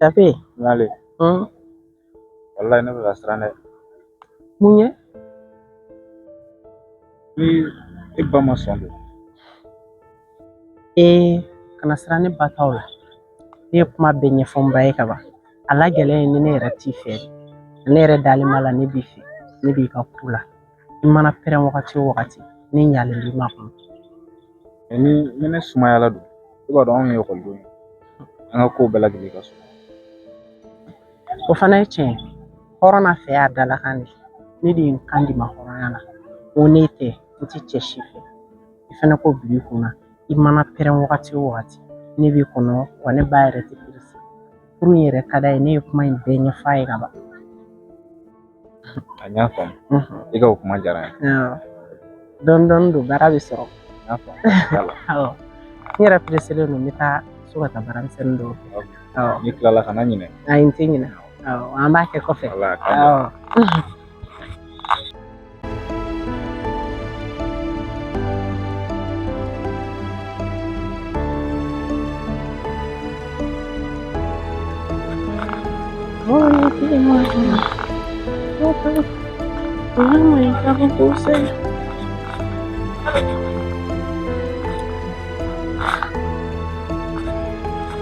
Tafe. Ɲagale. Walayi ne bɛ ka siran dɛ. Mun ye? Ni e ba ma sɔn don. Ee, kana siran ne ba taw la. Ne ye kuma bɛɛ ɲɛfɔ n ba ye ka ban. A la gɛlɛn ye ni ne yɛrɛ t'i fɛ de. Ne yɛrɛ dalen b'a la ne b'i fɛ. Ne b'i ka ko la. I mana pɛrɛn wagati o wagati, ne ɲalen b'i makɔnɔ. Ni ne sumayala don, i b'a dɔn anw ye ekɔlidenw ye. An ka kow bɛɛ lajɛlen ka suma. O fana ye tiɲɛ ye. Hɔrɔn n'a fɛ y'a dalakan de ye. Ne de ye n kan d'i ma hɔrɔnya la. N ko ne tɛ, n tɛ cɛ si fɛ. I fana k'o bila i kunna. I mana pɛrɛn wagati o wagati, ne b'i kɔnɔ wa ne ba yɛrɛ tɛ perese. Furu in yɛrɛ ka d'a ye, ne ye kuma in bɛɛ ɲɛfɔ a ye ka ban. A n y'a faamu. I ka o kuma diyara n ye. Dɔɔni dɔɔni don, baara bɛ sɔrɔ. N y'a faamu. Ala. Awɔ. N yɛrɛ pereselen don, n bɛ taa so ka taa baaramisɛnnin dɔw kɛ. Awɔ. N'i tilala kana ɲinɛ. Ayi, n tɛ ɲinɛ. Awɔ, an b'a kɛ kɔfɛ. Ala k'an bɛn. Awɔ.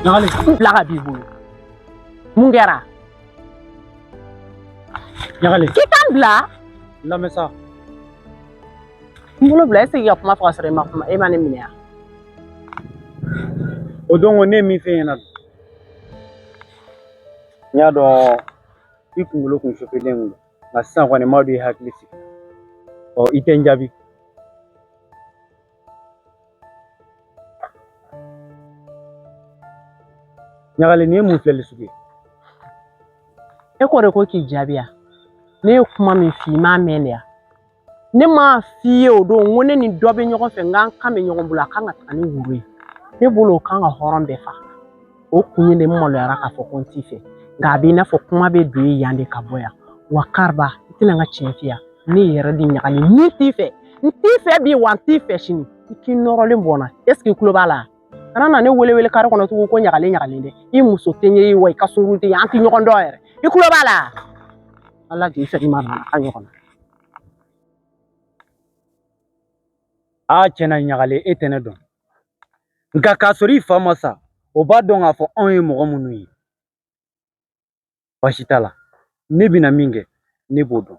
Ɲagali. N bila ka b'i bolo. Mun kɛra? Ɲagali. K'i ka n bila? N lamɛn sa. N bolo bila, est-ce que i ka kuma fɔ ka sɔrɔ e ma kuma, e ma ne minɛ yan? O don ko ne ye min f'e ɲɛna dun. N y'a dɔn i kunkolo kun sofelen kun don, nka sisan kɔni n b'a dɔn i hakili sigi. Ɔ i tɛ n jaabi. Ɲagali, nin ye mun filɛli sugu ye? E ko de ko k'i jaabi yan. Ne ye kuma min f'i ye, i m'a mɛn de yan. Ne m'a f'i ye o don, n ko ne ni dɔ bɛ ɲɔgɔn fɛ, n k'an kan bɛ ɲɔgɔn bolo, a kan ka taga ni woro ye. Ne bolo o kan ka hɔrɔn bɛɛ fa. O kun ye de n maloyara k'a fɔ ko n t'i fɛ. Nka a bɛ i n'a fɔ kuma bɛ don e yan de ka bɔ yan. Wa Kariba, n tɛna n ka tiɲɛ f'i ye. Ne yɛrɛ de Ɲagali, ni t'i fɛ. N t'i fɛ bi wa n t'i fɛ sini. I k'i nɔrɔlen bɔ n na. Est ce que i tulo b'a la? Kana na ne wele wele kare kɔnɔ tugun ko Ɲagali Ɲagali dɛ. I muso tɛ n ye wa i ka sunkurun tɛ n ye, an tɛ ɲɔgɔn dɔn yɛrɛ. I tulo b'a la? Ala k'i fɛ i ma na a ɲɔgɔn na. Aa tiɲɛ na Ɲagali, e tɛ ne dɔn. Nka k'a sɔrɔ i fa ma sa, o b'a dɔn k'a fɔ anw ye mɔgɔ minnu ye. Baasi t'a la, ne bɛna min kɛ, ne b'o dɔn.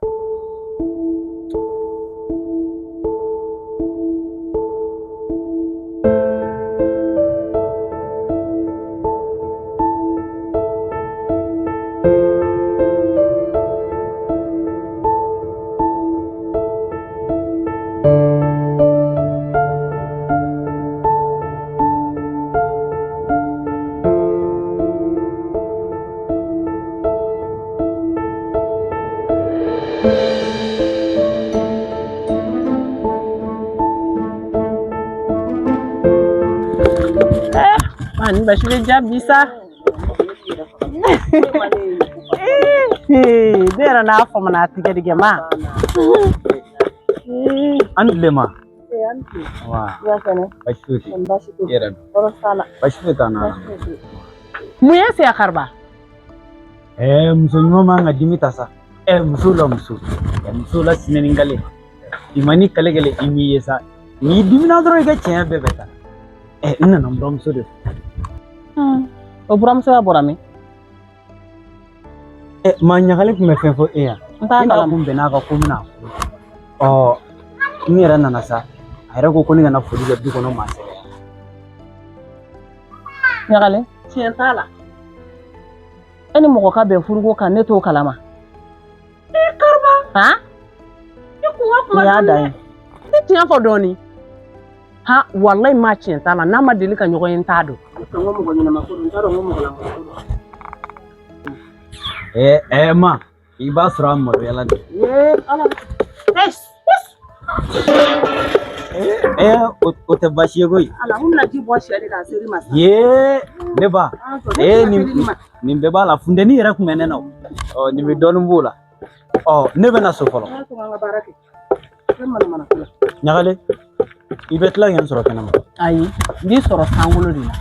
Ni basi bɛ ja bi sa. Ne yɛrɛ n'a faamu a tigɛdigɛ ma. An tile ma. Wa. Baasi foyi tɛ yen. I yɛrɛ dun? Baasi foyi t'an na. Mun ye se Kariba? Muso ɲuman man ka dimi ta sa. Muso la muso. Muso la sinɛni kale. I ma ni kale kale i m'i ye sa. N'i dimina dɔrɔn i ka tiɲɛ bɛɛ bɛ taa. N nana n buramuso de fɛ. O buramuso ya bɔra min? Maa Ɲagali tun bɛ fɛn fɔ e yan. N t'a Ne n'a kalama. kun bɛn'a ka ko min na. Ɔ, n yɛrɛ nana sa. A yɛrɛ ko ko ne kana foli kɛ du kɔnɔ maa sɛgɛrɛ. Ɲagali, tiɲɛ t'a la. E ni mɔgɔ ka bɛn furuko kan, ne t'o kalama. Kariba. Han? I kun ka kuma Nin y'a dɔɔni dan dɛ. ye. Ne tiɲɛ fɔ dɔɔni. Ha, walayi maa tiɲɛ t'a la, n'a ma deli ka ɲɔgɔn ye n t'a dɔn. N ko mɔgɔ ɲɛnama ko don, n t'a dɔn n ko mɔgɔ lankolon ko don. Ma, i b'a sɔrɔ a maloyala de. Ee, Ala. O tɛ baasi ye koyi. Ala, n bɛna ji bɔ sɛ de k'a seri ma sa. Yee, ne ba. Nin Nin bɛɛ b'a la, funteni yɛrɛ tun bɛ ne na o. Ɔ, nin bɛ dɔɔnin b'o la. Ɔ, ne bɛna so fɔlɔ. N y'a to an ka baara kɛ. Ne manamana ko la. Ɲagale, i bɛ tila k'i sɔrɔ kɛnɛma. Ayi, n b'i sɔrɔ sankolo de la.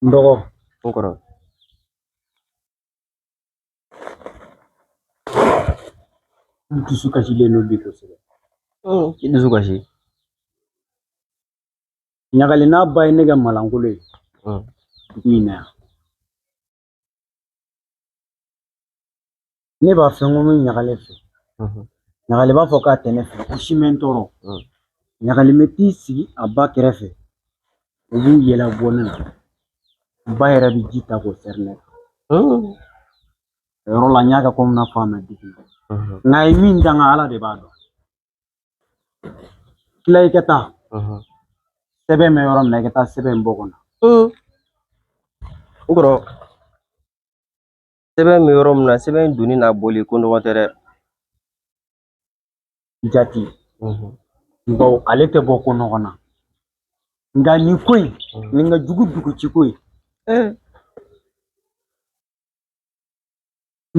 N dɔgɔ. N kɔrɔ. N dusu kasilen don bi kosɛbɛ. I dusu kasi. Ɲagali n'a ba ye ne kɛ malankolo ye dugu in na yan. Ne b'a fɛ n ko n bɛ ɲagale fɛ. Ɲagali b'a fɔ k'a tɛ ne fɛ, o si mɛ n tɔɔrɔ. Ɲagali bɛ t'i sigi a ba kɛrɛfɛ, u b'u yɛlɛ bɔ ne na. Ba yɛrɛ bɛ ji ta k'o sɛri ne kan. O yɔrɔ la n y'a kɛ komi n'a fɔ a ma digi. Nka a ye min danga Ala de b'a dɔn. Tila i ka taa. Sɛbɛn bɛ yɔrɔ min na i ka taa sɛbɛn in bɔ kɔnɔ. N kɔrɔ, sɛbɛn bɛ yɔrɔ min na, sɛbɛn donni n'a bɔli ko nɔgɔn tɛ dɛ. Jati. Bawo ale tɛ bɔ ko nɔgɔn na. Nka nin ko in, nin ka jugu dugu ci ko ye. N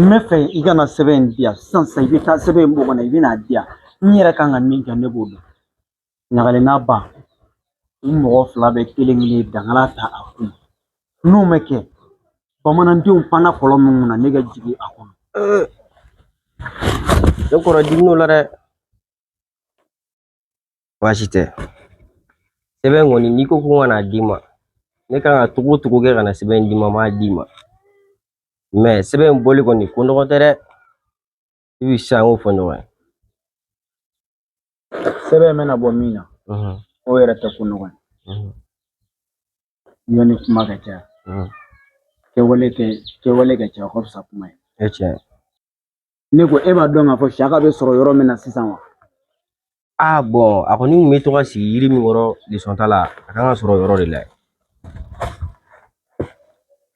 bɛ fɛ i ka na sɛbɛn in di yan sisan sisan, i bɛ taa sɛbɛn in bɔ ka na, i bɛ n'a di yan. N yɛrɛ kan ka min kɛ ne b'o dɔn. Ɲagali n'a ba, u mɔgɔ fila bɛɛ kelen kelen dangala ta a kun. N'o ma kɛ, bamanandenw panna kɔlɔn min kunna, ne ka jigin a kɔnɔ. Ne kɔrɔ dimin'o la dɛ. Baasi tɛ. Sɛbɛn kɔni n'i ko ko ka n'a d'i ma, ne kan ka togo o togo kɛ ka na sɛbɛn in d'i ma, n b'a d'i ma. Mɛ sɛbɛn in bɔli kɔni ko nɔgɔn tɛ dɛ. I bi sisan an k'o fɔ ɲɔgɔn ye. Sɛbɛn bɛna bɔ min na, o yɛrɛ tɛ ko nɔgɔn ye. Yanni kuma ka caya, kɛwale ka ca, o ka fisa kuma ye. E tiɲɛ. Ne ko e b'a dɔn k'a fɔ Siyaka bɛ sɔrɔ yɔrɔ min na sisan wa? Ah bɔn, a kɔni kun bɛ to ka sigi yiri min kɔrɔ leçon ta la, a kan ka sɔrɔ o yɔrɔ de la yen.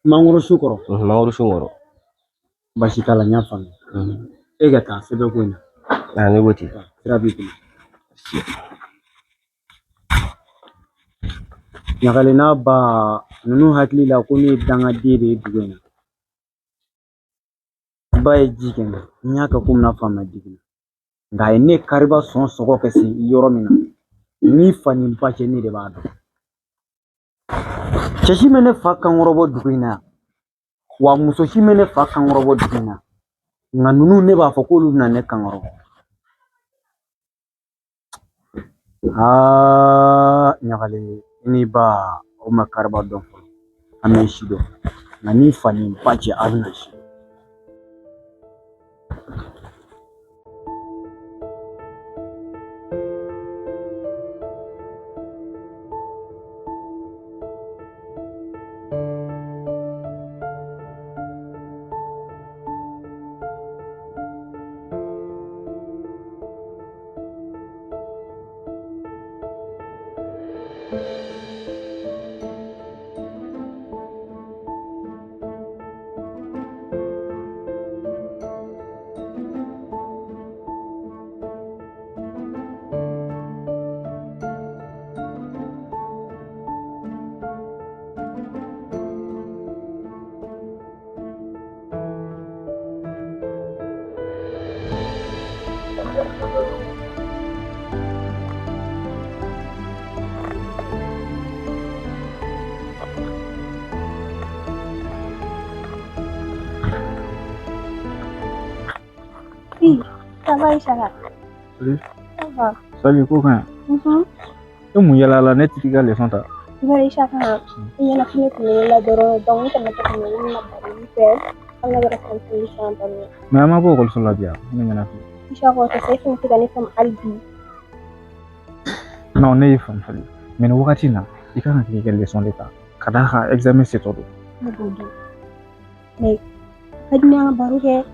Mangoro su kɔrɔ. Mangoro sun kɔrɔ. Baasi t'a la, n y'a faamuya. E ka taa sɛbɛn ko in na. Ah, ne ko ten. Sira b'i bolo. Ɲagali n'a ba ninnu hakili la ko ne ye dangaden de ye dugu in na. Ba ye ji kɛ n na, n y'a kɛ komi n'a fɔ a ma digi n na. Nka a ye ne kariba sɔn sɔgɔ kɛ se yɔrɔ min na, ni fa ni ba cɛ ne de b'a dɔn. Cɛ si bɛ ne fa kankɔrɔbɔ dugu in na yan, wa muso si bɛ ne fa kankɔrɔbɔ dugu in na. Nka ninnu ne b'a fɔ k'olu bɛna ne kankɔrɔbɔ. Aa Ɲagali, i ni ba o ma kariba dɔn fɔlɔ, an bɛ si dɔn. Nka ni fa ni ba cɛ a bɛna si dɔn. Oui, ça va Isaka? Salut. Ça va. Salut, ko ka ɲi. E mun yala la ne t'i ka leçon ta? I b'a ye Isaka, i ɲɛnafin kun bɛ ne la dɔrɔn, donc n tɛmɛtɔ ka na n bɛna baro i fɛ, an ka bɛna fɛn fɛn baro. Mɛ an ma bɔ ekɔliso la bi yan, ne ɲɛnafin. Isaka, o tɛ se, e fɛnɛ tɛ ka ne faamu hali bi. Non, ne y'i faamu Fali. Mɛ nin wagati in na, i kan ka k'i ka leçon de ta. Ka d'a kan examen setɔ don. Ne b'o dɔn. Mais ka di ne ye an ka baro kɛ.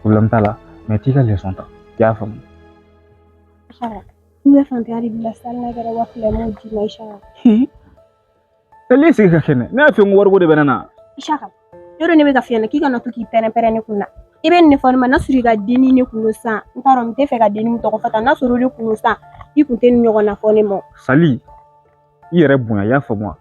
Problème t'a la, mɛ t'i ka leçon ta. I y'a faamu. Isaka, n bɛ fantanya de bila sa, hali n'a kɛra 2000 ye n b'o d'i ma Isaka. Sali sigi ka kɛnɛ. Ne y'a f'i ye n ko wariko de bɛ ne na. Isaka, yɔrɔ ne bɛ ka f'i ɲɛna k'i kana to k'i pɛrɛn-pɛrɛn ne kunna. I bɛ nin de fɔ ne ma, n'a sɔrɔ i ka denni ne kun don sisan, n t'a dɔn n tɛ fɛ ka denni min tɔgɔ fɔ tan, n'a sɔrɔ o de kun don sisan, i kun tɛ nin ɲɔgɔnna fɔ ne ma. Sali, i yɛrɛ bonya, i y'a faamu wa?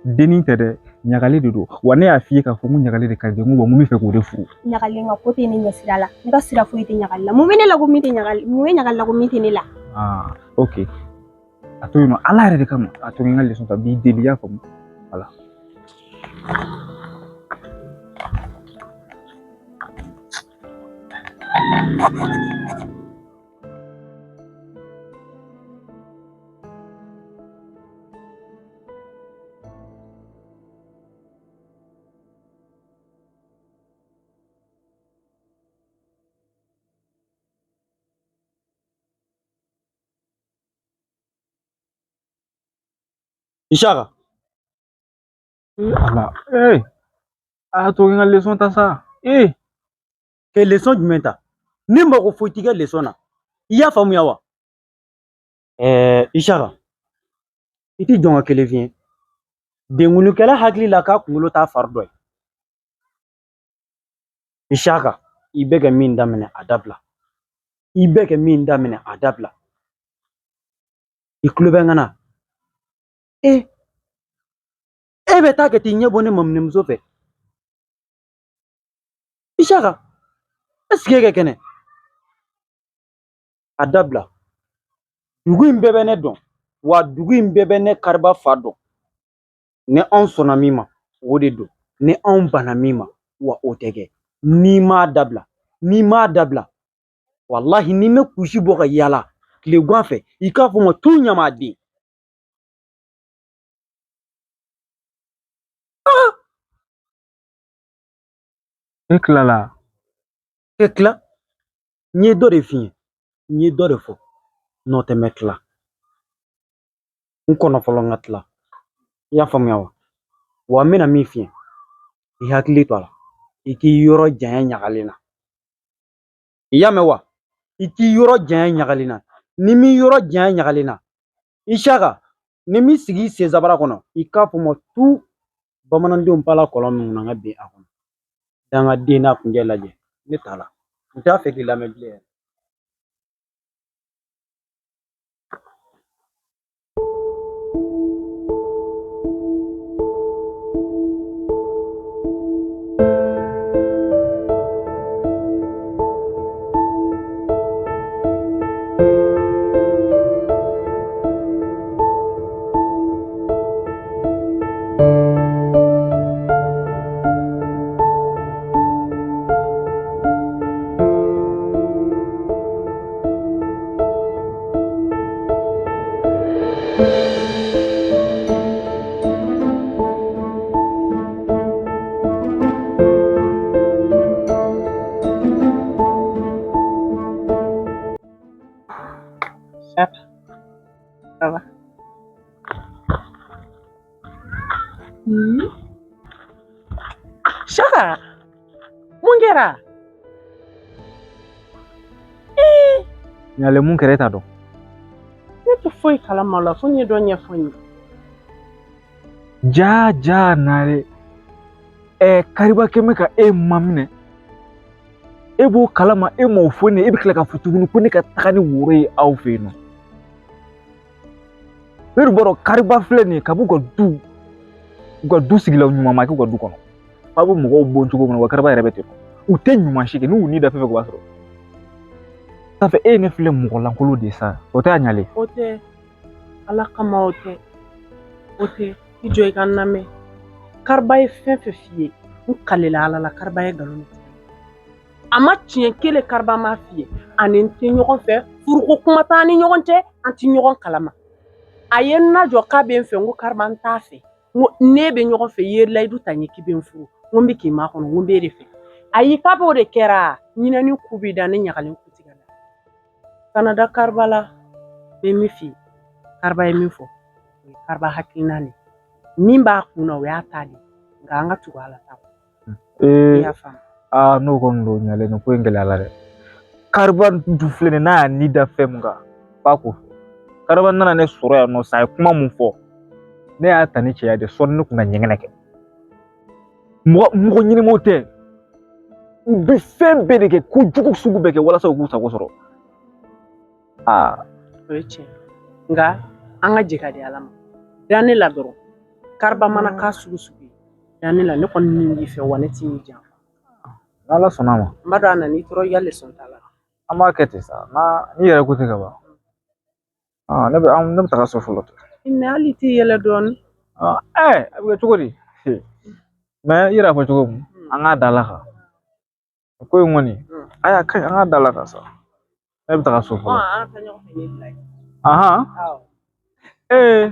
Denni tɛ dɛ, ɲagali de don. Wa ne y'a f'i ye k'a fɔ ko ɲagali de ka di n ye, n ko wa n ko n bɛ fɛ k'o de furu. Ɲagalen ka ko tɛ ne ɲɛ sira la, ne ka sira foyi tɛ ɲagali la. Mun bɛ ne la ko min tɛ ɲagali, mun bɛ ɲagali la ko min tɛ ne la? Ah, ok. A to yen nɔ, Ala yɛrɛ de kama, a to n ka leçon ta, n b'i deli, i y'a faamu. Voilà. Ishaka. Ala, ee, a to n ka leçon ta sa. Ee, Ke leçon jumɛn ta? Ne mago foyi t'i ka leçon na. I y'a faamuya wa? Ɛɛ Ishaka, i ti jɔn ka kelen f'i ye. Denkunikɛla hakili la k'a kunkolo t'a fari dɔ ye. Ishaka, i bɛ ka min daminɛ a dabila. I bɛ ka min daminɛ a dabila. I tulo bɛ n kan na. E, e bɛ taa ka t'i ɲɛ bɔ ne maminɛmuso fɛ. Ishaka, est ce que e ka kɛnɛ? A dabila. Dugu in bɛɛ bɛ ne dɔn, wa dugu in bɛɛ bɛ ne kariba fa dɔn. Ni anw sɔnna min ma, o de don. Ni anw banna min ma, wa o tɛ kɛ. N'i m'a dabila, n'i m'a dabila, walahi n'i ma kusi bɔ ka yaala tilegan fɛ, i k'a fɔ n ma tu ɲamaden. E tilala. E tila? N ye dɔ de f'i ye, n ye dɔ de fɔ. N'o tɛ n bɛ tila. N kɔnɔ fɔlɔ n ka tila. I y'a faamuya wa? Wa n bɛna min f'i ye, i hakili to a la. I k'i yɔrɔ janya ɲagalen na. I y'a mɛn wa? I k'i yɔrɔ janya ɲagalen na. Ni m'i yɔrɔ janya ɲagalen na, Ishaka, ni m'i sigi i sen sabara kɔnɔ, i k'a fɔ n ma tu bamanandenw bala kɔlɔn min kɔnɔ, n ka bin a kɔnɔ. Dangaden n'a kunjɛ lajɛ, ne t'a la. N t'a fɛ k'i lamɛn bilen yɛrɛ. Ça va. Shaka, mun kɛra? Ɲale, mun kɛra e t'a dɔn? Ne tɛ foyi kalama o la fo n'i ye dɔ ɲɛfɔ n ye. Ja ja nare. Ɛ, kariba kɛmɛ ka e maminɛ. E b'o kalama, e m'o fɔ ne ye, e bɛ tila k'a fɔ tuguni ko ne ka taga ni woro ye aw fɛ yen nɔ. Ne dun b'a dɔn kariba filɛ nin ye, kab'u ka du, u ka du sigilaw ɲuman ma k'u ka du kɔnɔ. Fa bɛ mɔgɔw bon cogo min na, wa kariba yɛrɛ bɛ ten. U tɛ ɲuman si kɛ, n'u y'u ni da fɛn fɛn o b'a sɔrɔ. Sanfɛ e ye ne filɛ mɔgɔ lankolon de ye sa, o tɛ a ɲalen. O tɛ, Ala kama o tɛ, o tɛ, i jɔ i ka n lamɛn. Kariba ye fɛn fɛn f'i ye, n kalela Ala la, kariba ye nkalon de tigɛ. A ma tiɲɛ kelen kariba m'a f'i ye, ani n tɛ ɲɔgɔn fɛ, furuko kuma t'an ni ɲɔgɔn cɛ, an tɛ ɲɔgɔn kalama. A ye n lajɔ k'a bɛ n fɛ, n ko kariba n t'a fɛ. N ko ne bɛ ɲɔgɔn fɛ, i ye layidu ta n ye k'i bɛ n furu, n ko n bɛ k'i makɔnɔ, n ko n b'e de fɛ. Ayi, k'a b'o de kɛra, ɲinɛni ku b'i da, ne ɲagalen ku tigɛ la. Kana da kariba la, n bɛ min f'i ye, kariba ye min fɔ, o ye kariba hakilina de ye. Min b'a kun na, o y'a ta de ye, nka an ka tugu a la ta kɔ. I y'a faamu? Aa, n'o kɔni don ɲalen, nin ko in gɛlɛyara dɛ. Kariba dun filɛ nin ye, n'a y'a ni da fɛn min kan, f'a k'o fɔ. Kariba nana ne sɔrɔ yan nɔ sa, a ye kuma mun fɔ, ne y'a ta ni cɛya de, sɔɔni ne kun ka ɲɛgɛnɛ kɛ. Mɔgɔ ɲɛnɛmaw tɛ, u bɛ fɛn bɛɛ de kɛ, kojugu sugu bɛɛ kɛ walasa u k'u sago sɔrɔ. Aa, o ye tiɲɛ, nka an ka jɛ ka di Ala ma. Da ne la dɔrɔn, kariba mana k'a sugu sugu ye, da ne la, ne kɔni nin b'i fɛ, wa ne t'i ni janfa. N'Ala sɔnna a ma. N b'a dɔn a nana i tɔɔrɔ i ka leçon ta la. An b'a kɛ ten sa, n'a n'i yɛrɛ ko ten ka ban. Aa, ne bɛ taga so fɔlɔ. Mɛ hali i t'i yɛlɛ dɔɔnin. A bɛ kɛ cogo di? Mɛ i yɛrɛ fɔ cogo min, an k'a da la kan. Ko in kɔni, ayi a ka ɲi, an k'a da la kan sa. Ne bɛ taga so fɔlɔ. An ka taa ɲɔgɔn fɛ ne bila yen. Ahan. Awɔ. Ee.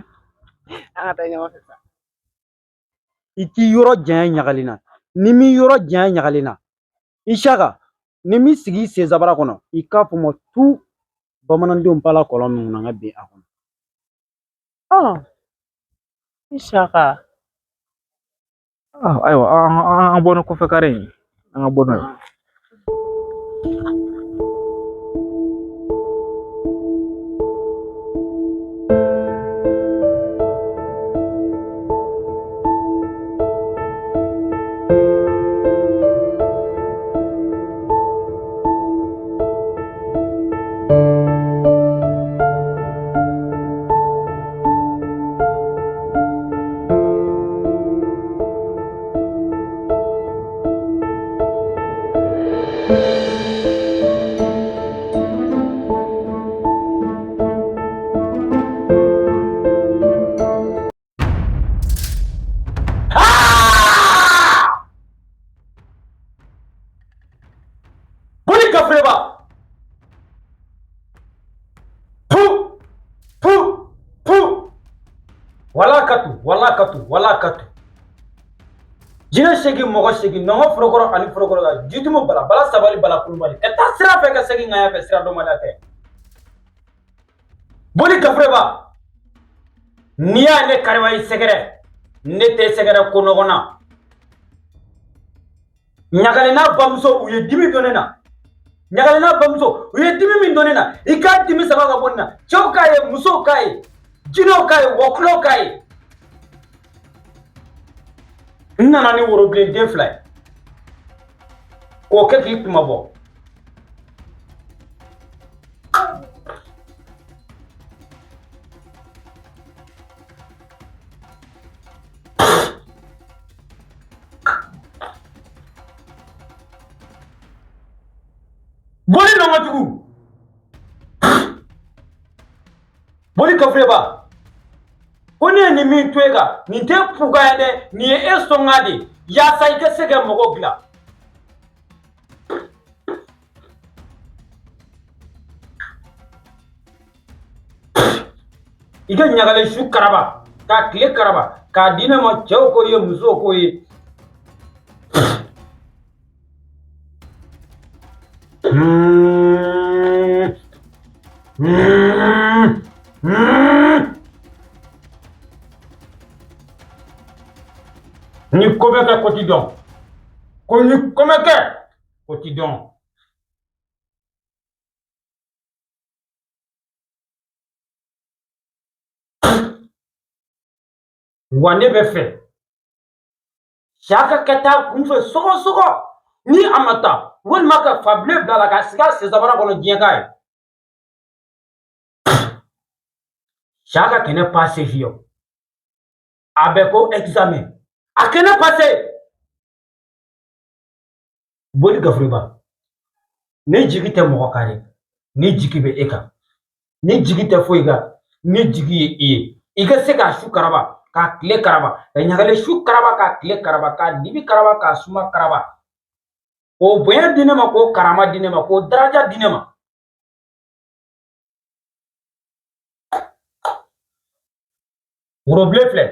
An ka taa ɲɔgɔn fɛ sa. I t'i yɔrɔ janya ɲagali na, ni m'i yɔrɔ janya ɲagali na, Isaka, ni m'i sigi i sen sabara kɔnɔ, i k'a fɔ ma tu bamanandenw bala kɔlɔn min kɔnɔ, an ka bin a kɔnɔ. Isaka. Ayiwa, an bɔ ni kɔfɛ kare in ye. An ka bɔ n'o ye. Boli gafureba! Pu! Pu! Pu! Wala katu, wala katu, wala katu. Jinɛ segin, mɔgɔ segin, nɔngɔ forokɔrɔ ani forokɔrɔ la, jitumu bala, bala sabali, bala kulubali. Ka taa sira fɛ ka segin ŋaya fɛ, sira dɔnbaliya tɛ. Boli gafureba! N'i y'a ne kariba i sɛgɛrɛ, ne tɛ sɛgɛrɛ ko nɔgɔn na. Ɲagalen n'a bamuso, u ye dimi don ne na. Ɲagalen n'a bamuso, u ye dimi min don ne na, i k'a dimi sama ka bɔ ne na. Cɛw k'a ye, musow k'a ye, jinɛw k'a ye, wɔkulɔw k'a ye. N nana ni worobilen den fila ye k'o kɛ k'i kuma bɔ. Boli nɔngɔjugu, boli kafureba, ko ne ye nin min to e kan, nin tɛ puka ye dɛ, nin ye e sɔnga de ye, yaasa i ka se ka mɔgɔw dilan. I ka ɲagalen su karaba k'a tile karaba k'a di ne ma, cɛw k'o ye, musow k'o ye. Ni ko bɛ kɛ ko ti dɔn, ko ni ko bɛ kɛ ko ti dɔn. Wa ne bɛ fɛ Saka ka taa kun fɛ sɔgɔsɔgɔ, ni a ma taa walima ka fabilen bila la k'a sigi a sen sabara kɔnɔ diɲɛ k'a ye. Saka kɛnɛ pase fiyewu, a bɛ ko examen, a kɛnɛ pase. Boli gafureba, ne jigi tɛ mɔgɔ kan dɛ, ne jigi bɛ e kan, ne jigi tɛ foyi kan, ne jigi ye i ye. I ka se k'a su karaba, k'a tile karaba, ka ɲagalen su karaba, k'a tile karaba, k'a dibi karaba, k'a suma karaba, k'o bonya di ne ma, k'o karama di ne ma, k'o daraja di ne ma. Worobilen filɛ,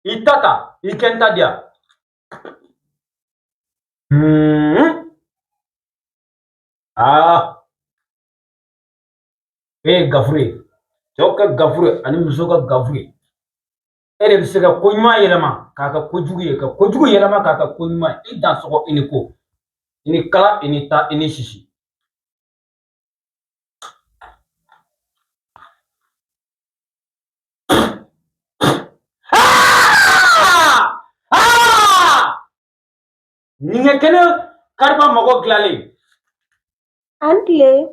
i ta ta, i kɛ n ta di yan. E ye gafuru ye, cɛw ka gafuru ye ani musow ka gafuru ye. E de bɛ se ka ko ɲuman yɛlɛma k'a kɛ kojugu ye, ka kojugu yɛlɛma k'a kɛ ko ɲuman ye. I dan sɔgɔ, i ni ko, i ni kala, i ni ta, i ni sisi. Nin kɛ kɛnɛ kariba mago dilanlen. An tile.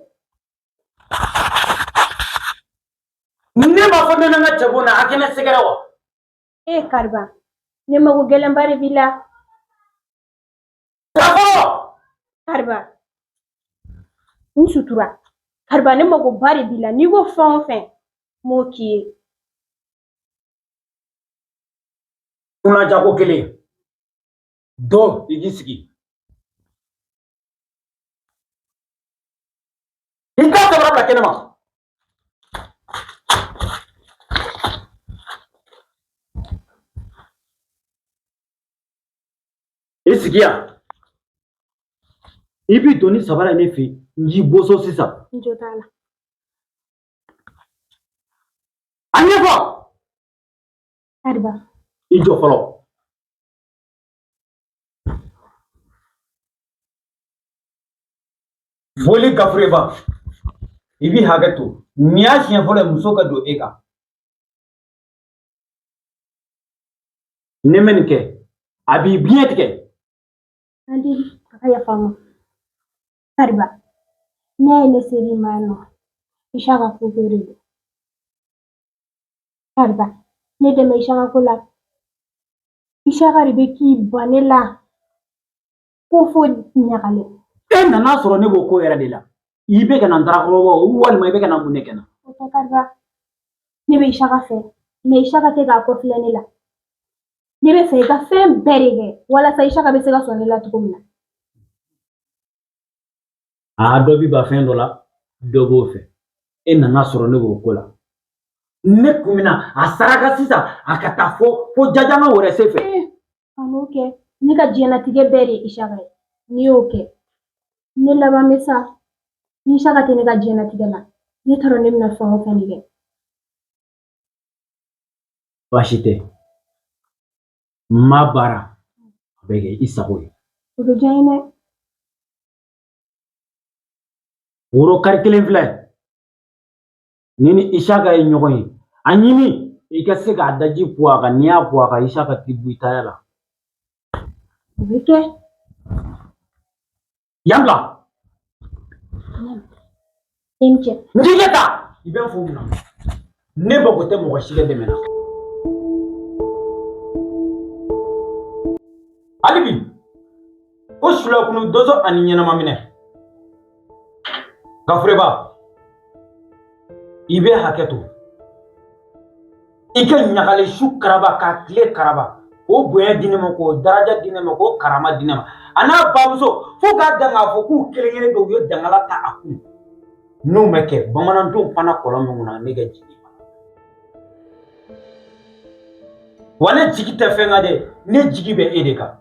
Ne b'a fɔ ne na n ka cɛbon na, a kɛnɛ sɛgɛrɛ wa? E kariba, ne mago gɛlɛnba de b'i la. Kakɔ! Kariba, n sutura. Kariba, ne mago ba de b'i la. N'i ko fɛn o fɛn, n b'o k'i ye. Kunnaja ko kelen dɔ i k'i sigi i t'a sabara bila kɛnɛ ma. I sigi yan, i bi don ni sabara ye ne fɛ yen, n k'i boso sisan. N jo t'a la. A ɲɛfɔ. Kariba. I jɔ fɔlɔ. Foli Gafureba, i bi hakɛ to, nin y'a siɲɛ fɔlɔ ye muso ka don e kan. Ne ma nin kɛ, a b'i biɲɛ tigɛ. An deli a ka yafa n ma. Kariba, ne ye ne ser'i ma yan nɔ, Isaka ko de don. Kariba, ne dɛmɛ Isaka ko la. Isaka de bɛ k'i ban ne la ko fo ɲagalen. E nana sɔrɔ ne b'o ko yɛrɛ de la. I bɛ ka na n darakɔrɔbɔ walima i bɛ ka na mun de kɛ n na? O tɛ Kariba, ne bɛ Isaka fɛ, mais Isaka tɛ k'a kɔfilɛ ne la. Ne bɛ fɛ i ka fɛn bɛɛ de kɛ walasa Isaka bɛ se ka sɔn ne la cogo min na. Aa, dɔ bi ban fɛn dɔ la, dɔ b'o fɛ. E nana sɔrɔ ne b'o ko la. Ne kun bɛna a saraka sisan a ka taa fo jajanga wɛrɛ sen fɛ. Kan'o kɛ, ne ka diɲɛlatigɛ bɛɛ de ye Isaka ye. N'i y'o kɛ, ne laban bɛ sa. Ni Isaka tɛ ne ka diɲɛlatigɛ la, ne t'a dɔn ne bɛna fɛn o fɛn de kɛ. Baasi tɛ, n ma baara a bɛ kɛ i sago ye. O bɛ diya n ye dɛ. Woro kari kelen filɛ, ni ni Isaka ye ɲɔgɔn ye, a ɲini i ka se k'a daji bɔ a kan. N'i y'a bɔ a kan, Isaka t'i bɔ i taya la. O bɛ kɛ. Yan bila. I ni ce. N k'i ka taa. I bɛ n fo mun na? Ne mago tɛ mɔgɔ si ka dɛmɛ na. Hali bi ko sulakunu donso ani ɲɛnama minɛ. Gafureba, i bɛ hakɛ to, i ka ɲagalen su karaba k'a tile karaba, k'o bonya di ne ma, k'o daraja di ne ma, k'o karama di ne ma, a n'a bamuso, fo k'a dan k'a fɔ k'u kelen kelen bɛ u ye dangala ta a kun. N'o ma kɛ, bamanandenw fana kɔlɔn min kɔnɔ, ne ka jigi wa ne jigi tɛ fɛn kan dɛ, ne jigi bɛ e de kan.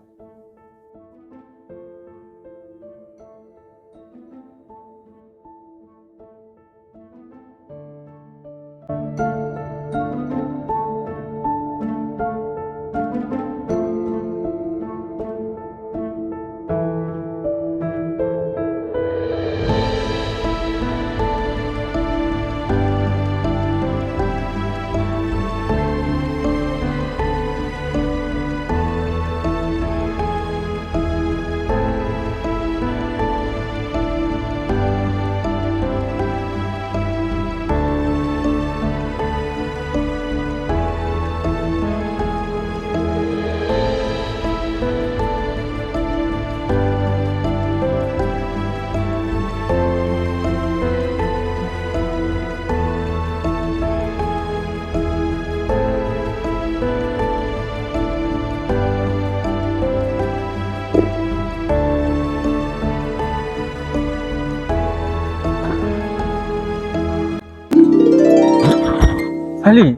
Sali,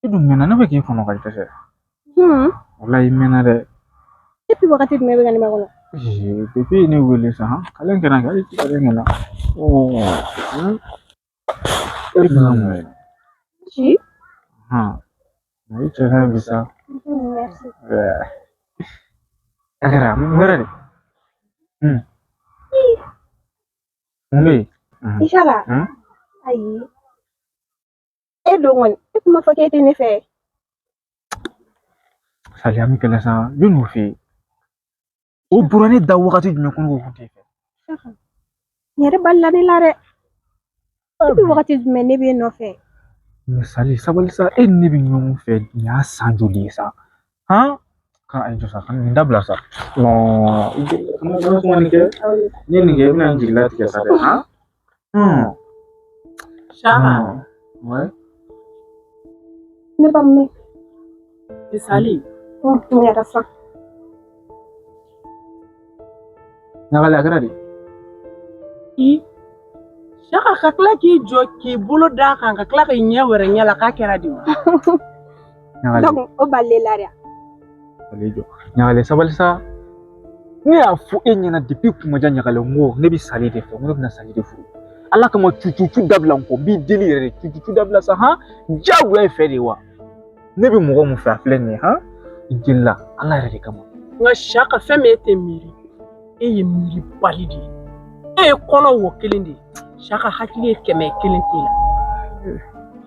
i dun mɛnna, ne bɛ k'i kɔnɔ ka dɛsɛ. Walayi i mɛnna dɛ. Depuis wagati jumɛn bɛ ka ne makɔnɔ? Depuis ne wele sa, kalen kɛra kɛ, kalen kɛra. E bɛ ka mun ye? Si. I cɛ ka ɲi bi sa. Merci. A kɛra mun wɛrɛ de? Mun bɛ yen? Isaka. Ayi. E don kɔni, e kuma fɔ k'e tɛ ne fɛ. Sali, an bɛ kɛlɛ sa, jɔn y'o f'i ye? O bɔra ne da wagati jumɛn ko ne ko k'u t'i fɛ? Nin yɛrɛ balila ne la dɛ. Depuis wagati jumɛn ne b'e nɔfɛ? Mais Sali, sabali sa, e ni ne bɛ ɲɔgɔn fɛ nin y'a san joli ye sa? Han? Ka ayi jɔ sa, ka nin dabila sa. Non, kana kuma nin kɛ. N'i ye nin kɛ, i bɛna n jigi latigɛ sa dɛ. Han? Chama. Ouais. Ne ba mɛn. Sali. N yɛrɛ sa. Ɲagali a kɛra di? I Saka ka tila k'i jɔ k'i bolo d'a kan ka tila k'i ɲɛ wɛrɛ ɲɛ la k'a kɛra di wa? Ɲagali. Donc o balile la dɛ. Ɲagali jɔ. Ɲagali sabali sa. Ne y'a fɔ e ɲɛna depuis kuma jan Ɲagali n ko ne bɛ Sali de fɛ, n ko ne bɛna Sali de furu. Ala kama cucucu dabila n kɔ, n b'i deli yɛrɛ de cucucu dabila sa han. Diyagoya ye fɛ de wa? Ne bɛ mɔgɔ mun fɛ a filɛ nin ye han. I delila Ala yɛrɛ de kama. Nka Saka fɛn min e tɛ miiri, e ye miiribali de ye. E ye kɔnɔ wo kelen de ye. Saka hakili ye kɛmɛ kelen t'e la.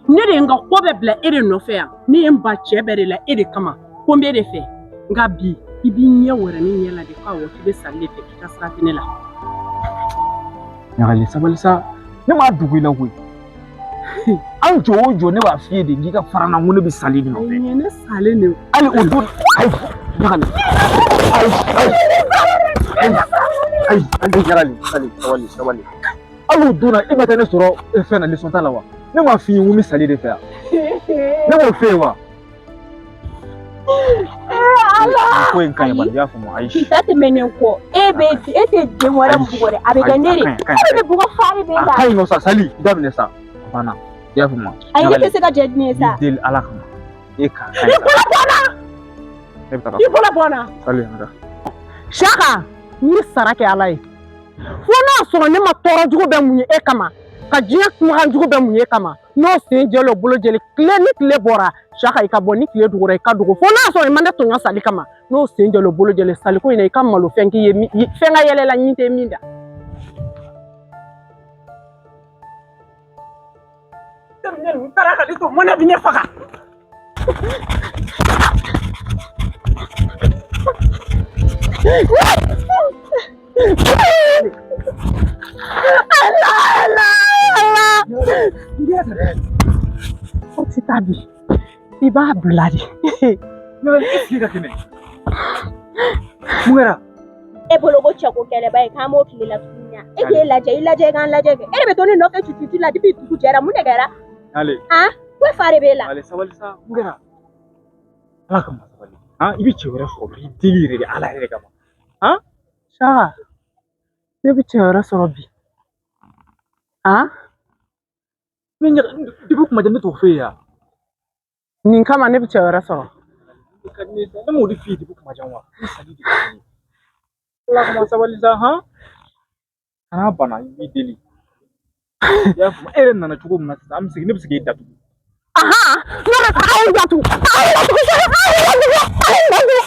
Ne de ye n ka ko bɛɛ bila e de nɔfɛ yan. Ne ye n ba cɛ bɛɛ de la e de kama. Ko n b'e de fɛ. Nka bi i b'i ɲɛ wɛrɛ ne ɲɛ la de ko awɔ k'i bɛ Sali de fɛ k'i ka sira tɛ ne la. Ɲagali sabali sa. Ne m'a dogo i la koyi. An jɔ o jɔ ne b'a f'i ye de k'i ka fara n na, n ko ne bɛ Sali de nɔfɛ. Nin ye ne salen de ye. Hali o don ayi Ɲagali ayi ayi ayi ayi ayi Ɲagali sabali sabali sabali. Hali o don na e ma taa ne sɔrɔ fɛn na leçon ta la wa? Ne m'a f'i ye n ko n bɛ Sali de fɛ yan. Ne m'o f'e ye wa? Ala. Ko in ka ɲi bani, i y'a faamu ayi. Kita tɛmɛnen kɔ e bɛ e tɛ den wɛrɛ bugɔ dɛ a bɛ kɛ ne de e bɛ bugɔ fa de bɛ A la. ka ɲi nɔ sa Sali daminɛ sa a banna i y'a faamu. Ayi ne tɛ se ka jɛ ni ye sa. N deli Ala kama e k'a ka ɲi. I bolo bɔ n na. Ne bɛ taga. I bolo bɔ n na. Sali an ka taa. Saka n ye sara kɛ Ala ye. Fo n'a sɔrɔ ne ma tɔɔrɔ jugu bɛɛ mun ye e kama ka diɲɛ kumakan jugu bɛɛ mun ye e kama n'o sen jɛlen o bolo jɛlen tile ni tile bɔra Saka i ka bɔ ni tile dugura i ka dogo fo n'a sɔrɔ i ma ne tɔɲɔ Sali kama n'o sen jɛlen o bolo jɛlen Sali ko in na i ka malo fɛn k'i ye fɛn ka yɛlɛ la ɲin tɛ min da. N taara ka ne to mɔnɛ bɛ ne faga. Ala ala ala. O tɛ taa bi. I b'a bila de. Ɲagali e sigi ka kɛnɛ. Mun kɛra? E bolo ko cɛko kɛlɛba ye k'an b'o tile la tuguni ya. E k'e lajɛ i lajɛ i k'an lajɛ kɛ. E de bɛ to ne nɔfɛ cucucu la depuis dugu jɛra mun de kɛra? Ɲagali. Han? Ko e fa de b'e la. Ɲagali sabali sa mun kɛra? Ala kama sabali. Han i bɛ cɛ wɛrɛ sɔrɔ bi deli yɛrɛ de Ala yɛrɛ kama. Han? Saka ne bɛ cɛ wɛrɛ sɔrɔ bi. Han? Ne ɲɛ depuis kuma jan ne t'o f'e ye yan. Nin kama ne bɛ cɛ wɛrɛ sɔrɔ. Ne ka di ne ye sa ne m'o de f'i ye depuis kuma jan wa? Ne Sali de ka di ne ye. Ala kama sabali sa han? Kana bana i b'i deli. I y'a faamu e yɛrɛ nana cogo min na sisan an bɛ se ne bɛ se k'e datugu. Ahan ne bɛ a ye n datugu a ye n datugu a ye n datugu a ye n datugu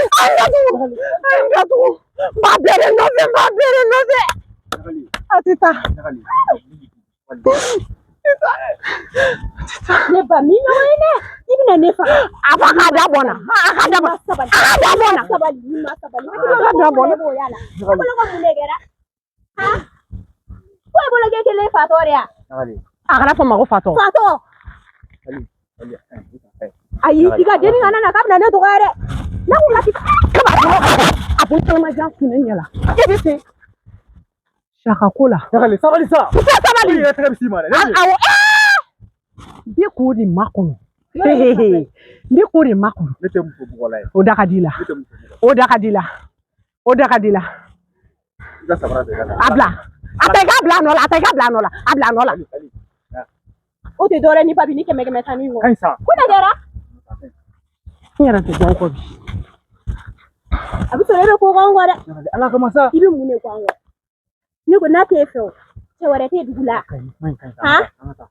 a ye n datugu a ye n datugu n b'a bɛɛ de nɔfɛ n b'a bɛɛ de nɔfɛ. A tɛ taa. Ɲagali. Ne ba min ɲɔgɔn ye dɛ. I bɛna ne faga. A fɔ a ka da bɔ n na a ka da bɔ Sabali. a ka da bɔ n na. Sabali ni ma sabali. A ka da bɔ n na. E b'o y'a la. E bolo ko mun de kɛra? Han? Ko e bolo k'e kelen ye fatɔ de ya? Ɲagali. A kana fɔ n ma ko fatɔ. Fatɔ. Ayi i ka denni kana na k'a bɛna ne dɔgɔya dɛ. Ne ko ka ti. Kaba bolo a bolo kalaman jan kun ne ɲɛ la. E bɛ se. Saka ko la. Ɲagali sabali sa. N tɛ sabali. I yɛrɛ tɛgɛ bɛ s'i ma dɛ. Awɔ ee. N bɛ k'o de makɔnɔ. N bɛ k'o de makɔnɔ. Ne tɛ muso bugɔla ye. O da ka di i la. Ne tɛ muso bugɔla. O da ka di i la. O da ka di i la. I ka samara ta i ka taa. A bila. A ta i k'a bila a nɔ la. A ta i k'a bila a nɔ la. A bila a nɔ la. Sali Sali. O tɛ dɔwɛrɛ ni babi ni kɛmɛ kɛmɛ tan ni kɔ. Ka ɲi sa. Ko ne kɛra? N yɛrɛ tɛ bɔ n kɔ bi. A bɛ sɔrɔ e bɛ ko k'anw kɔ dɛ. Ɲagali Ala kama sa. I bɛ mun de kɔ an kɔ? Ne ko n'a t'e fɛ o, cɛ wɛrɛ t'e dugu la. Ka ɲi kuma in ka ɲi sa. Han? An ka taa.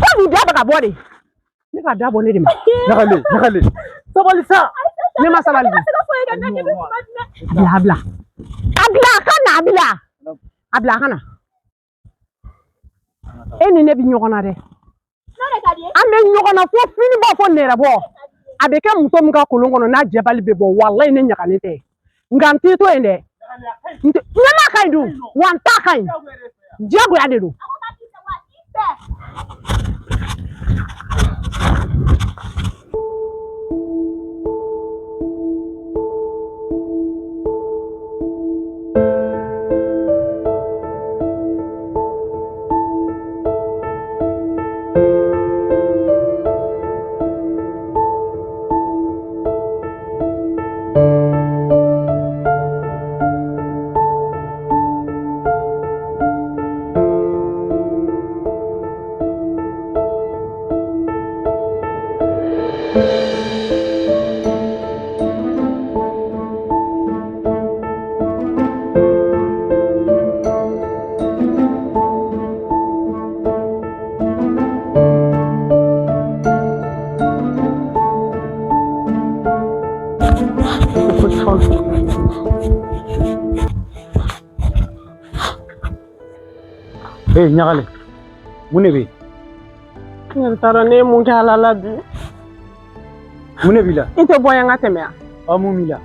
Ko nin da bɛ ka bɔ de. Ne ka da bɔ ne de ma. Ɲagali Ɲagali. Sabali sa. Ne ma sabali. Se ka foyi kɛ ne bɛ kuma jumɛn? A bila a bila. A bila a ka na a bila. A bila a ka na. E ni ne bɛ ɲɔgɔn na dɛ. N'o de ka di ye. An bɛ ɲɔgɔn na fo fini bɔ fo nɛrɛ bɔ. A bɛ kɛ muso min ka kolon kɔnɔ n'a jɛbali bɛ bɔ walayi ne ɲagalen tɛ. Nka n t'i to yen dɛ. N tɛ ne ma ka ɲi dun wa n ta ka ɲi. Diyagoya de don. A ko k'a t'i fɛ wa a t'i fɛ. Ee ɲagalen, mun de bɛ yen? Ne yɛrɛ t'a dɔn ne ye mun kɛ Ala la bi. Mun de b'i la? I tɛ bɔ yan ka tɛmɛ yan. Ɔ, mun b'i la?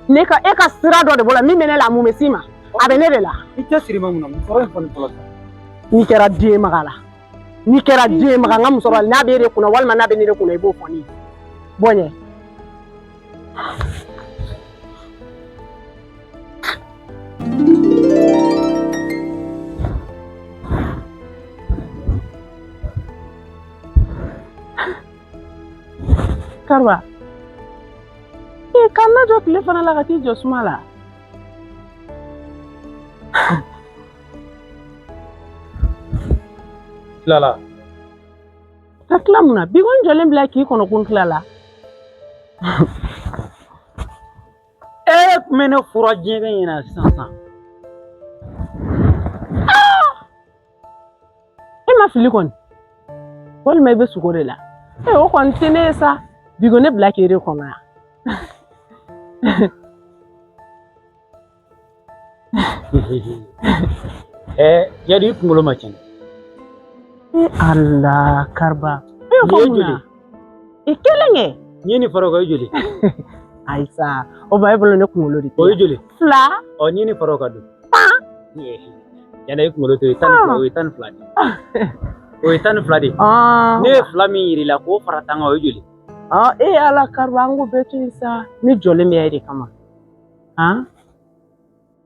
Ne ka e ka sira dɔ de b'o la min bɛ ne la, mun bɛ s'i ma? A bɛ ne de la. I cɛsiri ma mun na? Musɔrɔ in fɔ ne fɔlɔ sa. N'i kɛra den maga la, n'i kɛra den maga n ka musɔrɔ la, n'a b'e de kunna walima n'a bɛ ne de kunna, i b'o fɔ ne ye. Bɔ ɲɛ. Kariba, ee ka n lajɔ tile fana la ka t'i jɔ suma la. Tilala. Ka tila mun na? Bi ko n jɔlen bila k'i kɔnɔ ko n tilala. E tun bɛ ne fura diɲɛ bɛ ɲɛna sisan sisan. E ma fili kɔni, walima i bɛ sugo de la? Ee o kɔni tɛ ne ye sa. Bi ko ne bila k'e de kɔnɔ yan. Yadi i kunkolo ma tiɲɛ. Ee Ala, Kariba. E y'o fɔ Nin ye mun joli? na? I kelen kɛ. N'i ye nin fara o kan, o ye joli? Ayi sa, o b'a e bolo ne kunkolo de tɛ. O ye joli? 2. Ɔ, n'i ye nin fara o kan dun? Yanni i kunkolo to ye 12, o ye 12 de ye. O ye 12 de ye. Ne ye 2 min yir'i la k'o fara 10 kan, o ye joli? E Ala, Kariba, an k'o bɛɛ to yen sa. Ne jɔlen bɛ e de kama. Han?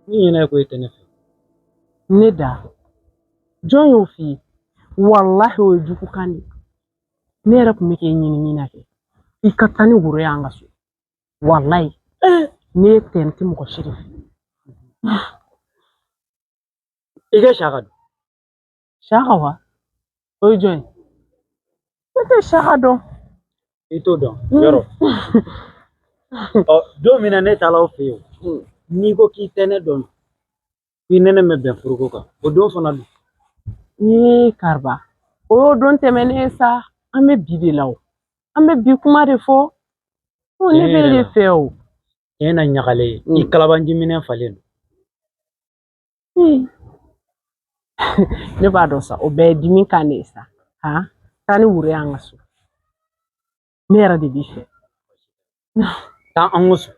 Ni ɲinɛ ko e tɛ ne fɛ. Ne da. Jɔn y'o f'i ye? Walahi o ye jugukan de ye. Ne yɛrɛ tun bɛ k'e ɲini min na kɛ. I ka taa ni woro ye an ka so. Walahi. Ne tɛ n tɛ mɔgɔ si de fɛ. I ka Saka dɔn. Saka wa? O ye jɔn ye? Ne tɛ Saka dɔn. I t'o dɔn yɔrɔ. Ɔ, don min na ne taara aw fɛ yen, n'i ko k'i tɛ ne dɔn, k'i ni ne ma bɛn furuko kan, o don fana dun. Ee Kariba, o y'o don tɛmɛnen ye sa. An bɛ bi de la o. An bɛ bi kuma de fɔ. Ne b'e de fɛ o. Tiɲɛ na ɲagalen, i kalabanjiminɛ falen don. Ne b'a dɔn sa, o bɛɛ ye dimi kan de ye sa. Han, taa ni woro ye an ka so. Ne yɛrɛ de b'i fɛ. Taa an ka so.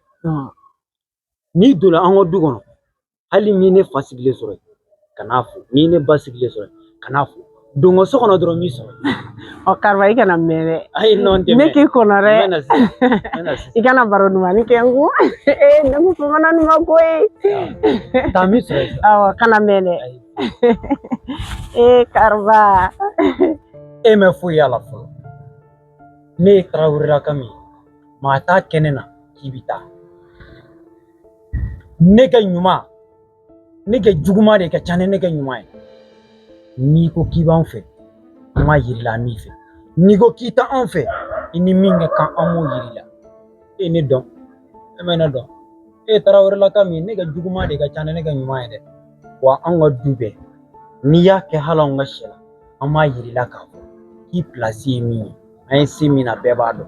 N'i donna an ka du kɔnɔ, hali n'i ne fa sigilen sɔrɔ yen, kan'a fo. N'i ne ba sigilen sɔrɔ yen, kan'a fo. Don ka so kɔnɔ dɔrɔn m'i sɔrɔ. Ɔ Kariba, i kana mɛn dɛ. Ayi, non, n tɛ mɛn. Ne k'i kɔnɔ dɛ. N bɛ na sisan. N bɛ na sisan. I kana baro dumani kɛ n kun. Ee ne muso mana nin ma ko ye. Taa m'i sɔrɔ yen. Awɔ, kana mɛn dɛ. Ee Kariba. E ma foyi y'a la fɔlɔ. Ne ye Tarawelelaka min ye, maa t'a kɛ ne na k'i bɛ taa. Ne ka ɲuman, ne ka juguman de ka ca ni ne ka ɲuman ye. N'i ko k'i b'an fɛ, an b'a yir'i la an b'i fɛ. N'i ko k'i tɛ anw fɛ, i ni min ka kan an b'o yir'i la. E ye ne dɔn, e ma ne dɔn. E ye Tarawelelaka min ye, ne ka juguman de ka ca ni ne ka ɲuman ye dɛ. Wa anw ka du bɛɛ, n'i y'a kɛ hali anw ka sɛ la, an b'a yir'i la k'a fɔ k'i pilasi ye min ye. An ye se min na, bɛɛ b'a dɔn.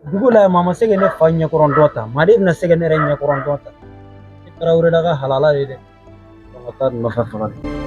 Dugu la yan, maa ma se ka ne fa ɲɛkɔrɔntɔn ta, maa de bɛna se ka ne yɛrɛ ɲɛkɔrɔntɔn ta. E Tarawelelaka halala de dɛ. Ka taa nɔfɛ fɔlɔ de.